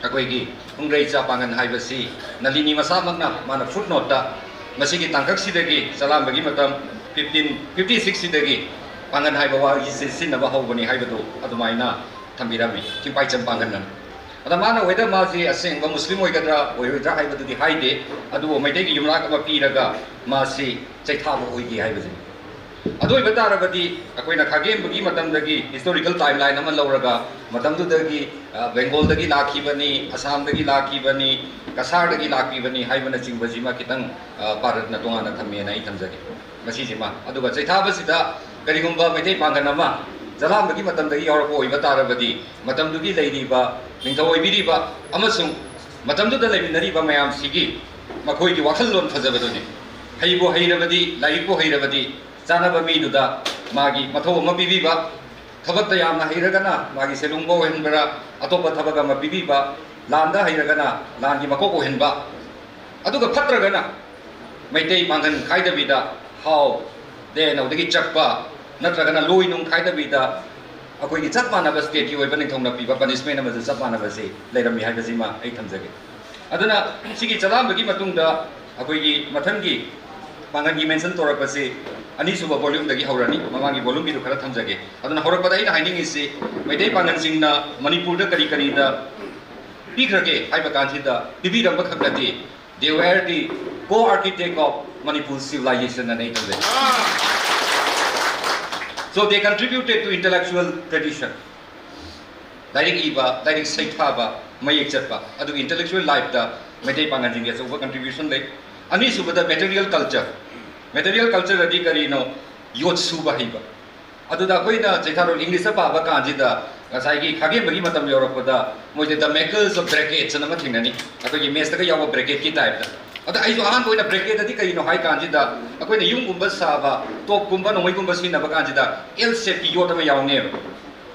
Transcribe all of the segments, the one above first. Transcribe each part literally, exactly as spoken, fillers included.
ꯑꯩꯈꯣꯏꯒꯤ ꯍꯨꯝꯕ꯭ꯔꯩ ꯆꯥ ꯄꯥꯡꯒꯟ ꯍꯥꯏꯕꯁꯤ ꯅꯂꯤꯅꯤ ꯃꯁꯥꯃꯛꯅ ꯃꯥꯅ ꯐꯨꯠ ꯅꯣꯠꯇ ꯃꯁꯤꯒꯤ ꯇꯥꯡꯀꯛꯁꯤꯗꯒꯤ ꯆꯂꯥꯝꯕꯒꯤ ꯃꯇꯝ ꯐꯤꯐꯇꯤꯟ ꯐꯤꯐꯇꯤ ꯁꯤꯛꯁꯁꯤꯗꯒꯤ ꯄꯥꯡꯒꯟ ꯍꯥꯏꯕ ꯋꯥꯍꯩꯁꯤ ꯁꯤꯖꯤꯟꯅꯕ ꯍꯧꯕꯅꯤ ꯍꯥꯏꯕꯗꯨ ꯑꯗꯨꯃꯥꯏꯅ ꯊꯝꯕꯤꯔꯝꯃꯤ, ꯆꯤꯡꯄꯥꯏꯆꯝ ꯄꯥꯡꯒꯟ ꯑꯅ꯫ ꯑꯗ ꯃꯥꯅ whether ꯃꯥꯁꯤ ꯑꯁꯦꯡꯕ ꯃꯨꯁꯂꯤꯝ ꯑꯣꯏꯒꯗ꯭ꯔꯥ ꯑꯣꯏꯔꯣꯏꯗ꯭ꯔꯥ ꯍꯥꯏꯕꯗꯨꯗꯤ ꯍꯥꯏꯗꯦ, ꯑꯗꯨꯕꯨ ꯃꯩꯇꯩꯒꯤ ꯌꯨꯝꯂꯥꯛ ꯑꯃ ꯄꯤꯔꯒ ꯃꯥꯁꯤ ꯆꯩꯊꯥꯕ ꯑꯣꯏꯈꯤ ꯍꯥꯏꯕꯁꯤꯅꯤ꯫ ꯑꯗꯨ ꯑꯣꯏꯕ ꯇꯥꯔꯕꯗꯤ ꯑꯩꯈꯣꯏꯅ ꯈꯥꯒꯦꯝꯕꯒꯤ ꯃꯇꯝꯗꯒꯤ historical timeline ꯑꯃ ꯂꯧꯔꯒ ꯃꯇꯝꯗꯨꯗꯒꯤ, ꯑ, ꯕꯦꯡꯒꯣꯜꯗꯒꯤ ꯂꯥꯛꯈꯤꯕꯅꯤ, ꯑꯁꯥꯝꯗꯒꯤ ꯂꯥꯛꯈꯤꯕꯅꯤ, ꯀꯁꯥꯔꯗꯒꯤ ꯂꯥꯛꯈꯤꯕꯅꯤ ꯍꯥꯏꯕꯅꯆꯤꯡꯕꯁꯤꯃ ꯈꯤꯇꯪ, ꯑ, ꯚꯥꯔꯠꯅ ꯇꯣꯉꯥꯟꯅ ꯊꯝꯃꯦꯅ ꯑꯩ ꯊꯝꯖꯒꯦ꯫ ꯃꯁꯤꯁꯤꯃ꯫ ꯑꯗꯨꯒ ꯆꯩꯊꯥꯕꯁꯤꯗ ꯀꯔꯤꯒꯨꯝꯕ ꯃꯩꯇꯩ ꯄꯥꯡꯒꯜ ꯑꯃ ꯆꯂꯥꯝꯕꯒꯤ ꯃꯇꯝꯗꯒꯤ ꯌꯥꯎꯔꯛꯄ ꯑꯣꯏꯕ ꯇꯥꯔꯕꯗꯤ ꯃꯇꯝꯗꯨꯒꯤ ꯂꯩꯔꯤꯕ ꯅꯤꯡꯊꯧ ꯑꯣꯏꯕꯤꯔꯤꯕ ꯑꯃꯁꯨꯡ ꯃꯇꯝꯗꯨꯗ ꯂꯩꯃꯤꯟꯅꯔꯤꯕ ꯃꯌꯥꯝꯁꯤꯒꯤ ꯃꯈꯣꯏꯒꯤ ꯋꯥꯈꯜꯂꯣꯟ ꯐꯖꯕꯗꯨꯅꯤ꯫ ꯍꯩꯕꯨ ꯍꯩꯔꯕꯗꯤ, ꯂꯥꯏꯔꯤꯛꯄꯨ ꯍꯩꯔꯕꯗꯤ, ꯆꯥꯅꯕ ꯃꯤꯗꯨꯗ ꯃꯥꯒꯤ ꯃꯊꯧ ꯑꯃ ꯄꯤꯕꯤꯕ, ꯊꯕꯛꯇ ꯌꯥꯝꯅ ꯍꯩꯔꯒꯅ ꯃꯥꯒꯤ ꯁꯦꯂꯨꯡꯕ ꯑꯣꯏꯍꯟꯕꯔꯥ, ꯑꯇꯣꯞꯄ ꯊꯕꯛ ꯑꯃ ꯄꯤꯕꯤꯕ, ꯂꯥꯟꯗ ꯍꯩꯔꯒꯅ ꯂꯥꯟꯒꯤ ꯃꯀꯣꯛ ꯑꯣꯏꯍꯟꯕ, ꯑꯗꯨꯒ ꯐꯠꯇ꯭ꯔꯒꯅ ꯃꯩꯇꯩ ꯄꯥꯡꯒꯜ ꯈꯥꯏꯗꯕꯤꯗ ꯍꯥꯎ, ꯗꯦꯟ ꯑꯗꯨꯗꯒꯤ ꯆꯠꯄ, ꯅꯠꯇ꯭ꯔꯒꯅ ꯂꯣꯏ ꯅꯨꯡ ꯈꯥꯏꯗꯕꯤꯗ ꯑꯩꯈꯣꯏꯒꯤ ꯆꯞ ꯃꯥꯟꯅꯕ stateꯀꯤ ꯑꯣꯏꯕ ꯅꯤꯡꯊꯧꯅ ꯄꯤꯕ punishment ꯑꯃꯁꯨ ꯆꯞ ꯃꯥꯟꯅꯕꯁꯤ ꯂꯩꯔꯝꯃꯤ ꯍꯥꯏꯕꯁꯤꯃ ꯑꯩ ꯊꯝꯖꯒꯦ꯫ ꯑꯗꯨꯅ ꯁꯤꯒꯤ ꯆꯂꯥꯝꯕꯒꯤ ꯃꯇꯨꯡꯗ ꯑꯩꯈꯣꯏꯒꯤ ꯃꯊꯪꯒꯤ ꯄꯥꯡꯒꯜꯒꯤ mention ꯇꯧꯔꯛꯄꯁꯤ ꯑꯅꯤꯁꯨꯕ volumeꯗꯒꯤ ꯍꯧꯔꯅꯤ, ꯃꯃꯥꯡꯒꯤ volumeꯒꯤꯗꯨ ꯈꯔ ꯊꯝꯖꯒꯦ꯫ ꯑꯗꯨꯅ ꯍꯧꯔꯛꯄꯗ ꯑꯩꯅ ꯍꯥꯏꯅꯤꯡꯉꯤꯁꯤ ꯃꯩꯇꯩ ꯄꯥꯡꯒꯜꯁꯤꯡꯅ ꯃꯅꯤꯄꯨꯔꯗ ꯀꯔꯤ ꯀꯔꯤꯗ ꯄꯤꯈ꯭ꯔꯒꯦ ꯍꯥꯏꯕ ꯀꯥꯟꯁꯤꯗ ꯄꯤꯕꯤꯔꯝꯕ ꯈꯛ ꯅꯠꯇꯦ, they were the co-architect of Manipur civilization ꯑꯅ ꯑꯩ ꯊꯝꯖꯒꯦ꯫ So they contributed to intellectual tradition. ꯂꯥꯏꯔꯤꯛ ꯏꯕ, ꯂꯥꯏꯔꯤꯛ ꯁꯩꯊꯥꯕ, ꯃꯌꯦꯛ ꯆꯠꯄ, ꯑꯗꯨꯒ intellectual lifeꯇ ꯃꯩꯇꯩ ꯄꯥꯡꯒꯜꯁꯤꯡꯒꯤ ꯑꯆꯧꯕ contribution ꯂꯩ꯫ ꯑꯅꯤꯁꯨꯕꯗ material culture꯫ Material culture ꯑꯗꯤ ꯀꯔꯤꯅꯣ? ꯌꯣꯠ ꯁꯨꯕ ꯍꯩꯕ꯫ ꯑꯗꯨꯗ ꯑꯩꯈꯣꯏꯅ ꯆꯩꯊꯥꯔꯣꯜ Englishꯇ ꯄꯥꯕ ꯀꯥꯟꯁꯤꯗ ꯉꯁꯥꯏꯒꯤ ꯈꯥꯒꯦꯝꯕꯒꯤ ꯃꯇꯝ ꯌꯧꯔꯛꯄꯗ ꯃꯣꯏꯁꯦ the makers of brackets ꯑꯅ ꯑꯃ ꯊꯦꯡꯅꯅꯤ, ꯑꯩꯈꯣꯏꯒꯤ mathsꯇꯒ ꯌꯥꯎꯕ bracketꯀꯤ typeꯇ꯫ ꯑꯗ ꯑꯩꯁꯨ ꯑꯍꯥꯟꯕ ꯑꯣꯏꯅ bracket ꯑꯗꯤ ꯀꯔꯤꯅꯣ ꯍꯥꯏ ꯀꯥꯟꯁꯤꯗ ꯑꯩꯈꯣꯏꯅ ꯌꯨꯝꯒꯨꯝꯕ ꯁꯥꯕ, ꯇꯣꯞꯀꯨꯝꯕ ꯅꯣꯡꯃꯩꯒꯨꯝꯕ ꯁꯤꯖꯤꯟꯅꯕ ꯀꯥꯟꯁꯤꯗ L shapeꯀꯤ ꯌꯣꯠ ꯑꯃ ꯌꯥꯎꯅꯦꯕ꯫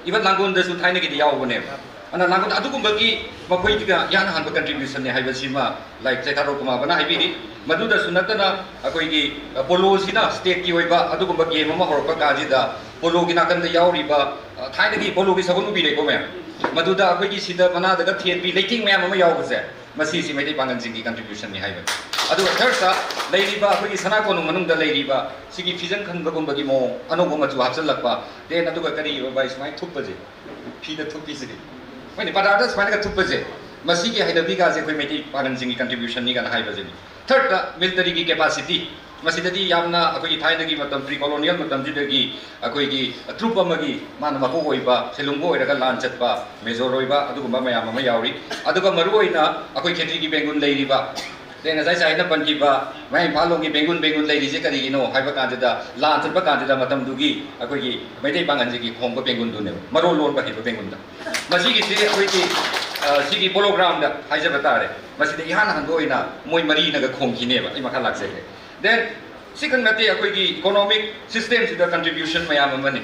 Even ꯂꯥꯡꯒꯣꯜꯗꯁꯨ ꯊꯥꯏꯅꯒꯤꯗꯤ ꯌꯥꯎꯕꯅꯦꯕ꯫ ꯑꯗꯨꯅ ꯂꯥꯡꯒꯣꯜ ꯑꯗꯨꯒꯨꯝꯕꯒꯤ ꯃꯈꯣꯏꯒꯤ ꯏꯍꯥꯟ ꯍꯥꯟꯕ contributionꯅꯤ ꯍꯥꯏꯕꯁꯤꯃ ꯂꯥꯏꯛ ꯆꯩꯊꯥꯔꯣꯜ ꯀꯨꯃꯥꯔꯕꯅ ꯍꯥꯏꯕꯤꯔꯤ꯫ ꯃꯗꯨꯗꯁꯨ ꯅꯠꯇꯅ ꯑꯩꯈꯣꯏꯒꯤ, ꯑ, poloꯁꯤꯅ stateꯀꯤ ꯑꯣꯏꯕ ꯑꯗꯨꯒꯨꯝꯕ game ꯑꯃ ꯍꯧꯔꯛꯄ ꯀꯥꯟꯁꯤꯗ poloꯒꯤ ꯅꯥꯀꯟꯗ ꯌꯥꯎꯔꯤꯕ, ꯑ, ꯊꯥꯏꯅꯒꯤ poloꯒꯤ ꯁꯒꯣꯜ ꯎꯕꯤꯔꯦꯀꯣ ꯃꯌꯥꯝ? ꯃꯗꯨꯗ ꯑꯩꯈꯣꯏꯒꯤ ꯁꯤꯗ ꯃꯅꯥꯗꯒ ꯊꯦꯠꯄꯤ ꯂꯩꯇꯦꯡ ꯃꯌꯥꯝ ꯑꯃ ꯌꯥꯎꯕꯁꯦ, ꯃꯁꯤꯁꯤ ꯃꯩꯇꯩ ꯄꯥꯉꯜꯁꯤꯡꯒꯤ contributionꯅꯤ ꯍꯥꯏꯕꯅꯤ꯫ ꯑꯗꯨꯒ thirdꯇ ꯂꯩꯔꯤꯕ ꯑꯩꯈꯣꯏꯒꯤ ꯁꯅꯥ ꯀꯣꯅꯨꯡ ꯃꯅꯨꯡꯗ ꯂꯩꯔꯤꯕ ꯁꯤꯒꯤ ꯐꯤꯖꯪ ꯈꯟꯕꯒꯨꯝꯕꯒꯤ ꯃꯑꯣꯡ, ꯑꯅꯧꯕ ꯃꯆꯨ ꯍꯥꯞꯆꯤꯜꯂꯛꯄ, then ꯑꯗꯨꯒ ꯀꯔꯤ ꯚꯥꯏ, ꯁꯨꯃꯥꯏꯅ ꯊꯨꯞꯄꯁꯦ, ꯐꯤꯗ ꯊꯨꯞꯄꯤꯁꯦ, ꯃꯣꯏꯅ ꯄꯗꯥꯔꯗ ꯁꯨꯃꯥꯏꯅꯒ ꯊꯨꯞꯄꯁꯦ, ꯃꯁꯤꯒꯤ ꯍꯩꯅꯕꯤꯒꯥꯁꯦ ꯑꯩꯈꯣꯏ ꯃꯩꯇꯩ ꯄꯥꯉꯜꯁꯤꯡꯒꯤ contributionꯅꯤ ꯀꯥꯏꯅ ꯍꯥꯏꯕꯁꯤꯅꯤ꯫ Thirdꯇ militaryꯒꯤ capacity, ꯃꯁꯤꯗꯗꯤ ꯌꯥꯝꯅ ꯑꯩꯈꯣꯏꯒꯤ ꯊꯥꯏꯅꯒꯤ ꯃꯇꯝ, pre colonial ꯃꯇꯝꯁꯤꯗꯒꯤ ꯑꯩꯈꯣꯏꯒꯤ troop ꯑꯃꯒꯤ ꯃꯥꯅ ꯃꯀꯣꯛ ꯑꯣꯏꯕ, ꯁꯦꯂꯨꯡꯕꯨ ꯑꯣꯏꯔꯒ ꯂꯥꯟ ꯆꯠꯄ, major ꯑꯣꯏꯕ, ꯑꯗꯨꯒꯨꯝꯕ ꯃꯌꯥꯝ ꯑꯃ ꯌꯥꯎꯔꯤ꯫ ꯑꯗꯨꯒ ꯃꯔꯨꯑꯣꯏꯅ ꯑꯩꯈꯣꯏ ꯈꯦꯇ꯭ꯔꯤꯒꯤ ꯕꯦꯡꯒꯨꯟ ꯂꯩꯔꯤꯕ, ꯑꯗꯩ ꯉꯁꯥꯏ ꯁꯥꯏꯅ ꯄꯟꯈꯤꯕ ꯃꯌꯥꯡ ꯏꯝꯐꯥꯜ ꯂꯣꯝꯒꯤ ꯕꯦꯡꯒꯨꯟ, ꯕꯦꯡꯒꯨꯟ ꯂꯩꯔꯤꯁꯦ ꯀꯔꯤꯒꯤꯅꯣ ꯍꯥꯏꯕ ꯀꯥꯟꯁꯤꯗ, ꯂꯥꯟ ꯆꯠꯄ ꯀꯥꯟꯁꯤꯗ ꯃꯇꯝꯗꯨꯒꯤ ꯑꯩꯈꯣꯏꯒꯤ ꯃꯩꯇꯩ ꯄꯥꯉꯜꯁꯤꯒꯤ ꯈꯣꯡꯕ ꯕꯦꯡꯒꯨꯟꯗꯨꯅꯦꯕ, ꯃꯔꯣꯜ ꯂꯣꯟꯕ ꯍꯩꯕ ꯕꯦꯡꯒꯨꯟꯗ꯫ ꯃꯁꯤꯒꯤꯁꯤ ꯑꯩꯈꯣꯏꯒꯤ, ꯑ, ꯁꯤꯒꯤ polo groundꯗ ꯍꯥꯏꯖꯕ ꯇꯥꯔꯦ, ꯃꯁꯤꯗ ꯏꯍꯥꯟ ꯍꯥꯟꯕ ꯑꯣꯏꯅ ꯃꯣꯏ ꯃꯔꯤꯅꯒ ꯈꯣꯡꯈꯤꯅꯦꯕ꯫ ꯑꯩ ꯃꯈꯥ ꯂꯥꯛꯆꯒꯦ꯫ Then ꯁꯤꯈꯛ ꯅꯠꯇꯦ, ꯑꯩꯈꯣꯏꯒꯤ economic systemꯁꯤꯗ contribution ꯃꯌꯥꯝ ꯑꯃꯅꯤ꯫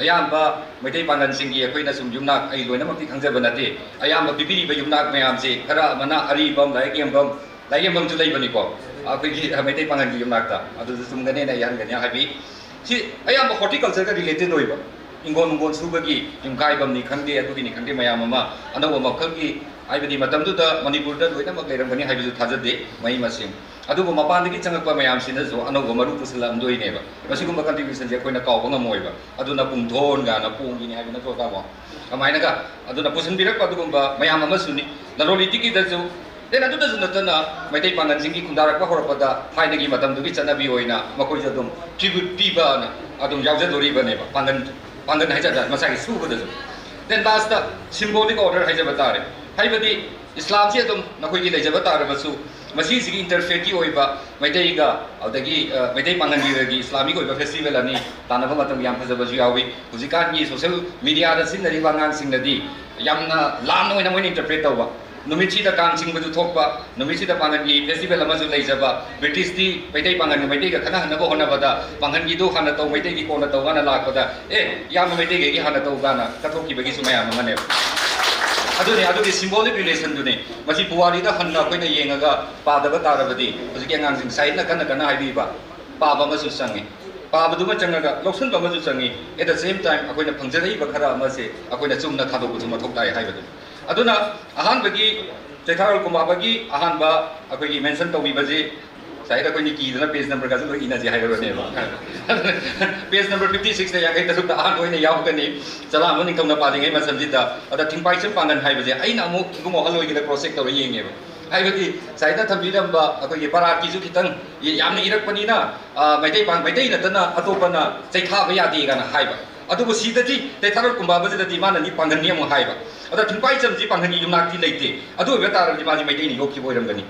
ꯑꯌꯥꯝꯕ ꯃꯩꯇꯩ ꯄꯥꯉꯜꯁꯤꯡꯒꯤ ꯑꯩꯈꯣꯏꯅ ꯁꯨꯝ ꯌꯨꯝꯅꯥꯛ, ꯑꯩ ꯂꯣꯏꯅꯃꯛꯇꯤ ꯈꯪꯖꯕ ꯅꯠꯇꯦ, ꯑꯌꯥꯝꯕ ꯄꯤꯕꯤꯔꯤꯕ ꯌꯨꯝꯅꯥꯛ ꯃꯌꯥꯝꯁꯤ, ꯈꯔ ꯑꯃꯅ ꯑꯔꯤꯕꯝ, ꯂꯥꯏꯔꯤꯛ ꯌꯦꯡꯐꯝ, ꯂꯥꯏꯔꯤꯛ ꯌꯦꯡꯐꯝꯁꯨ ꯂꯩꯕꯅꯤꯀꯣ ꯑꯩꯈꯣꯏꯒꯤ ꯃꯩꯇꯩ ꯄꯥꯉꯜꯒꯤ ꯌꯨꯝꯅꯥꯛꯇ, ꯑꯗꯨꯁꯨ ꯆꯨꯝꯒꯅꯦꯅ ꯑꯩ ꯍꯟꯒꯅꯤ ꯍꯥꯏꯕꯤ꯫ ꯁꯤ ꯑꯌꯥꯝꯕ horticultureꯒ related ꯑꯣꯏꯕ, ꯏꯪꯒꯣꯟ ꯅꯨꯡꯒꯣꯟ ꯁꯨꯕꯒꯤ ꯌꯨꯝꯈꯥꯏꯕꯝꯅꯤ ꯈꯪꯗꯦ, ꯑꯗꯨꯒꯤꯅꯤ ꯈꯪꯗꯦ, ꯃꯌꯥꯝ ꯑꯃ ꯑꯅꯧꯕ ꯃꯈꯜꯒꯤ, ꯍꯥꯏꯕꯗꯤ ꯃꯇꯝꯗꯨꯗ ꯃꯅꯤꯄꯨꯔꯗ ꯂꯣꯏꯅꯃꯛ ꯂꯩꯔꯝꯒꯅꯤ ꯍꯥꯏꯕꯁꯨ ꯊꯥꯖꯗꯦ, ꯃꯍꯩ ꯃꯁꯤꯡ꯫ ꯑꯗꯨꯕꯨ ꯃꯄꯥꯟꯗꯒꯤ ꯆꯪꯉꯛꯄ ꯃꯌꯥꯝꯁꯤꯅꯁꯨ ꯑꯅꯧꯕ ꯃꯔꯨ ꯄꯨꯁꯤꯜꯂꯛꯑꯝꯗꯣꯏꯅꯦꯕ꯫ ꯃꯁꯤꯒꯨꯝꯕ contributionꯁꯦ ꯑꯩꯈꯣꯏꯅ ꯀꯥꯎꯕ ꯉꯝꯃꯣꯏꯕ꯫ ꯑꯗꯨꯅ ꯄꯨꯡꯊꯣꯟ ꯀꯥꯏꯅ ꯄꯣꯡꯈꯤꯅꯤ ꯍꯥꯏꯕ ꯅꯠꯇ꯭ꯔꯣ, ꯇꯥꯃꯣ? ꯑꯗꯨꯃꯥꯏꯅꯒ, ꯑꯗꯨꯅ ꯄꯨꯁꯤꯟꯕꯤꯔꯛꯄ ꯑꯗꯨꯒꯨꯝꯕ ꯃꯌꯥꯝ ꯑꯃꯁꯨꯅꯤ꯫ ꯂꯂꯣꯟ ꯏꯇꯤꯛꯀꯤꯗꯁꯨ, then ꯑꯗꯨꯗꯁꯨ ꯅꯠꯇꯅ ꯃꯩꯇꯩ ꯄꯥꯉꯜꯁꯤꯡꯒꯤ ꯈꯨꯟꯗꯥꯔꯛꯄ ꯍꯧꯔꯛꯄꯗ ꯊꯥꯏꯅꯒꯤ ꯃꯇꯝꯗꯨꯒꯤ ꯆꯠꯅꯕꯤ ꯑꯣꯏꯅ ꯃꯈꯣꯏꯁꯨ ꯑꯗꯨꯝ tribute ꯄꯤꯕꯅ ꯑꯗꯨꯝ ꯌꯥꯎꯖꯗꯣꯔꯤꯕꯅꯦꯕ, ꯄꯥꯡꯒꯟ, ꯄꯥꯡꯒꯟ ꯍꯥꯏꯖꯕ ꯃꯁꯥꯒꯤ ꯁꯨꯕꯗꯁꯨ꯫ Then lastꯇ symbolic order ꯍꯥꯏꯖꯕ ꯇꯥꯔꯦ, ꯍꯥꯏꯕꯗꯤ ꯏꯁꯂꯥꯝꯁꯤ ꯑꯗꯨꯝ ꯅꯈꯣꯏꯒꯤ ꯂꯩꯖꯕ ꯇꯥꯔꯕꯁꯨ, ꯃꯁꯤꯁꯤꯒꯤ interfaithꯀꯤ ꯑꯣꯏꯕ ꯃꯩꯇꯩꯒ, ꯑꯗꯒꯤ, ꯑ, ꯃꯩꯇꯩ ꯄꯥꯉꯜꯒꯤ ꯏꯁꯂꯥꯃꯤꯛ ꯑꯣꯏꯕ festival ꯑꯅꯤ ꯇꯥꯟꯅꯕ ꯃꯇꯝ ꯌꯥꯝ ꯐꯖꯕꯁꯨ ꯌꯥꯎꯏ꯫ ꯍꯧꯖꯤꯛꯀꯥꯟꯒꯤ social mediaꯗ ꯁꯤꯖꯤꯟꯅꯔꯤꯕ ꯑꯉꯥꯡꯁꯤꯡꯅꯗꯤ ꯌꯥꯝꯅ ꯂꯥꯟꯅ ꯑꯣꯏꯅ ꯃꯣꯏꯅ interpret ꯇꯧꯕ꯫ ꯅꯨꯃꯤꯠꯁꯤꯗ ꯀꯥꯡ ꯆꯤꯡꯕꯁꯨ ꯊꯣꯛꯄ, ꯅꯨꯃꯤꯠꯁꯤꯗ ꯄꯥꯉꯜꯒꯤ festival ꯑꯃꯁꯨ ꯂꯩꯖꯕ, ꯕ꯭ꯔꯤꯇꯤꯁꯇꯤ ꯃꯩꯇꯩ ꯄꯥꯉꯜꯒ ꯃꯩꯇꯩꯒ ꯈꯠꯅꯍꯟꯅꯕ ꯍꯣꯠꯅꯕꯗ ꯄꯥꯡꯒꯟꯒꯤꯗꯨ ꯍꯥꯟꯅ ꯇꯧ, ꯃꯩꯇꯩꯒꯤ ꯀꯣꯟꯅ ꯇꯧ ꯍꯥꯏꯅ ꯂꯥꯛꯄꯗ, "ꯑꯦ, ꯏꯌꯥꯝꯕ ꯃꯩꯇꯩꯒꯤ ꯍꯥꯟꯅ ꯇꯧ" ꯀꯥꯏꯅ ꯀꯠꯊꯣꯛꯈꯤꯕꯒꯤꯁꯨ ꯃꯌꯥꯝ ꯑꯃꯅꯦꯕ꯫ ꯑꯗꯨꯅꯤ, ꯑꯗꯨꯒꯤ symbolic relationꯗꯨꯅꯤ꯫ ꯃꯁꯤ ꯄꯨꯋꯥꯔꯤꯗ ꯍꯟꯅ ꯑꯩꯈꯣꯏꯅ ꯌꯦꯡꯉꯒ ꯄꯥꯗꯕ ꯇꯥꯔꯕꯗꯤ, ꯍꯧꯖꯤꯛꯀꯤ ꯑꯉꯥꯡꯁꯤꯡ ꯁꯥꯏꯠꯅ ꯀꯟꯅ ꯀꯟꯅ ꯍꯥꯏꯕꯤꯕ, ꯄꯥꯕ ꯑꯃꯁꯨ ꯆꯪꯉꯤ꯫ ꯄꯥꯕꯗꯨꯃ ꯆꯪꯉꯒ ꯂꯧꯁꯤꯟꯕ ꯑꯃꯁꯨ ꯆꯪꯉꯤ꯫ At the same time ꯑꯩꯈꯣꯏꯅ ꯐꯪꯖꯔꯛꯏꯕ ꯈꯔ ꯑꯃꯁꯦ ꯑꯩꯈꯣꯏꯅ ꯆꯨꯝꯅ ꯊꯥꯗꯣꯛꯄꯁꯨ ꯃꯊꯧ ꯇꯥꯏ ꯍꯥꯏꯕꯗꯨ꯫ ꯑꯗꯨꯅ ꯑꯍꯥꯟꯕꯒꯤ ꯆꯩꯊꯥꯔꯣꯜ ꯀꯨꯝꯕꯥꯕꯒꯤ ꯑꯍꯥꯟꯕ ꯑꯩꯈꯣꯏꯒꯤ mention ꯇꯧꯕꯤꯕꯁꯤ ꯉꯁꯥꯏꯗ ꯑꯩꯈꯣꯏꯅ ꯀꯤꯗꯅ page number ꯒꯁꯨ ꯂꯣꯏ ꯏꯅꯁꯦ ꯍꯥꯏꯔꯕꯅꯦꯕ꯫ Page number fifty six ꯇ ꯌꯥꯡꯈꯩ ꯇꯔꯨꯛꯇ ꯑꯍꯥꯟꯕ ꯑꯣꯏꯅ ꯌꯥꯎꯒꯅꯤ꯫ ꯆꯂꯥꯝꯕ ꯅꯤꯡꯊꯧꯅ ꯄꯥꯜꯂꯤꯉꯩ ꯃꯇꯝꯁꯤꯗ꯫ ꯑꯗ ꯊꯤꯡꯄꯥꯏꯆꯝ ꯄꯥꯡꯒꯟ ꯍꯥꯏꯕꯁꯦ ꯑꯩꯅ ꯑꯃꯨꯛ ꯏꯕꯨꯡꯉꯣ ꯑꯍꯜ ꯑꯣꯏꯒꯤꯗ cross check ꯇꯧꯔ ꯌꯦꯡꯉꯦꯕ꯫ ꯍꯥꯏꯕꯗꯤ ꯉꯁꯥꯏꯗ ꯊꯝꯕꯤꯔꯝꯕ ꯑꯩꯈꯣꯏꯒꯤ ꯄꯔꯥꯒꯤꯁꯨ ꯈꯤꯇꯪ ꯌꯥꯝꯅ ꯏꯔꯛꯄꯅꯤꯅ, ꯑ, ꯃꯩꯇꯩ ꯄꯥꯡ-, ꯃꯩꯇꯩ ꯅꯠꯇꯅ ꯑꯇꯣꯞꯄꯅ ꯆꯩꯊꯥꯕ ꯌꯥꯗꯦ ꯀꯥꯏꯅ ꯍꯥꯏꯕ꯫ ꯑꯗꯨꯕꯨ ꯁꯤꯗꯗꯤ ꯆꯩꯊꯥꯔꯣꯜ ꯀꯨꯝꯕꯥꯕꯁꯤꯗꯗꯤ ꯃꯥꯅꯗꯤ ꯄꯥꯡꯒꯟꯅꯤ ꯑꯃꯨꯛ ꯍꯥꯏꯕ꯫ ꯑꯗ ꯊꯤꯡꯄꯥꯏꯆꯝꯁꯤ ꯄꯥꯡꯒꯟꯒꯤ ꯌꯨꯝꯅꯥꯛꯇꯤ ꯂꯩꯇꯦ꯫ ꯑꯗꯨ ꯑꯣꯏꯕ ꯇꯥꯔꯕꯗꯤ ꯃꯥꯁꯤ ꯃꯩꯇꯩꯅ ꯌꯣꯛꯈꯤꯕ ꯑꯣꯏꯔꯝꯒꯅꯤ꯫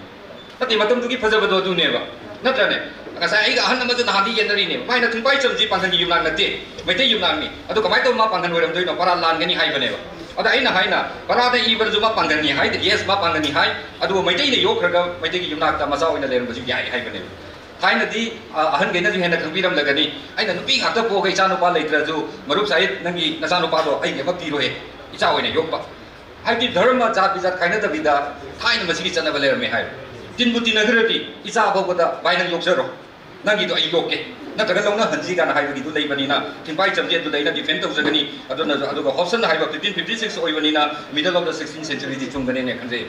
ꯅꯠꯇꯦ, ꯃꯇꯝꯗꯨꯒꯤ ꯐꯖꯕꯗꯣ ꯑꯗꯨꯅꯦꯕ꯫ ꯅꯠꯇ꯭ꯔꯅꯦ? ꯉꯁꯥꯏ ꯑꯩꯒ ꯑꯍꯟ ꯑꯃꯁꯨ ꯅꯍꯥꯟꯗꯤ ꯌꯦꯠꯅꯔꯤꯅꯦꯕ꯫ ꯃꯥꯏꯅ ꯊꯤꯡꯄꯥꯏꯆꯝꯁꯤ ꯄꯥꯡꯒꯟꯒꯤ ꯌꯨꯝꯅꯥꯛ ꯅꯠꯇꯦ, ꯃꯩꯇꯩ ꯌꯨꯝꯅꯥꯛꯅꯤ꯫ ꯑꯗꯨ ꯀꯃꯥꯏꯅ ꯇꯧꯕ ꯃꯥ ꯄꯥꯡꯒꯟ ꯑꯣꯏꯔꯝꯗꯣꯏꯅꯣ? ꯄꯔꯥ ꯂꯥꯟꯒꯅꯤ ꯍꯥꯏꯕꯅꯦꯕ꯫ ꯑꯗ ꯑꯩꯅ ꯍꯥꯏꯅ, ꯄꯔꯥꯗ ꯏꯕꯗꯁꯨ ꯃꯥ ꯄꯥꯡꯒꯟꯅꯤ ꯍꯥꯏꯗꯦ꯫ Yes, ꯃꯥ ꯄꯥꯡꯒꯟꯅꯤ ꯍꯥꯏ꯫ ꯑꯗꯨꯕꯨ ꯃꯩꯇꯩꯅ ꯌꯣꯛꯈ꯭ꯔꯒ ꯃꯩꯇꯩꯒꯤ ꯌꯨꯝꯅꯥꯛꯇ ꯃꯆꯥ ꯑꯣꯏꯅ ꯂꯩꯔꯝꯕꯁꯨ ꯌꯥꯏ ꯍꯥꯏꯕꯅꯦꯕ꯫ ꯊꯥꯏꯅꯗꯤ, ꯑ, ꯑꯍꯟꯈꯩꯅꯁꯨ ꯍꯦꯟꯅ ꯈꯪꯕꯤꯔꯝꯂꯒꯅꯤ꯫ ꯑꯩꯅ ꯅꯨꯄꯤ ꯉꯥꯛꯇ ꯄꯣꯛꯑꯒ ꯏꯆꯥ ꯅꯨꯄꯥ ꯂꯩꯇ꯭ꯔꯁꯨ, ꯃꯔꯨꯞ ꯁꯥꯍꯤꯠ, ꯅꯪꯒꯤ ꯅꯆꯥꯅꯨꯄꯥꯗꯣ ꯑꯩꯒꯤ ꯑꯃ ꯄꯤꯔꯣꯍꯦ, ꯏꯆꯥ ꯑꯣꯏꯅ ꯌꯣꯛꯄ꯫ ꯍꯥꯏꯕꯗꯤ ꯙꯔꯃ, ꯖꯥꯠ ꯕꯤꯖꯥꯠ ꯈꯥꯏꯅꯗꯕꯤꯗ ꯊꯥꯏꯅ ꯃꯁꯤꯒꯤ ꯆꯠꯅꯕ ꯂꯩꯔꯝꯃꯦ ꯍꯥꯏꯕ꯫ ꯇꯤꯟꯕꯨ ꯇꯤꯟꯅꯈ꯭ꯔꯗꯤ ꯏꯆꯥ ꯐꯥꯎꯕꯗ, "ꯚꯥꯏ, ꯅꯪ ꯌꯣꯛꯆꯔꯣ, ꯅꯪꯒꯤꯗꯣ ꯑꯩ ꯌꯣꯛꯀꯦ, ꯅꯠꯇ꯭ꯔꯒ ꯂꯧꯅꯍꯟꯁꯤ" ꯀꯥꯏꯅ ꯍꯥꯏꯕꯒꯤꯗꯨ ꯂꯩꯕꯅꯤꯅ, ꯊꯤꯡꯄꯥꯏꯆꯝꯁꯦ ꯑꯗꯨꯗ ꯑꯩꯅ defend ꯇꯧꯖꯒꯅꯤ꯫ ꯑꯗꯨꯅ, ꯑꯗꯨꯒ ꯍꯣꯞꯁꯟ ꯍꯥꯏꯕ fifteen fifty six ꯑꯣꯏꯕꯅꯤꯅ, middle of the sixteenth century ꯗꯤ ꯆꯨꯝꯒꯅꯦꯅ ꯈꯟꯖꯩ꯫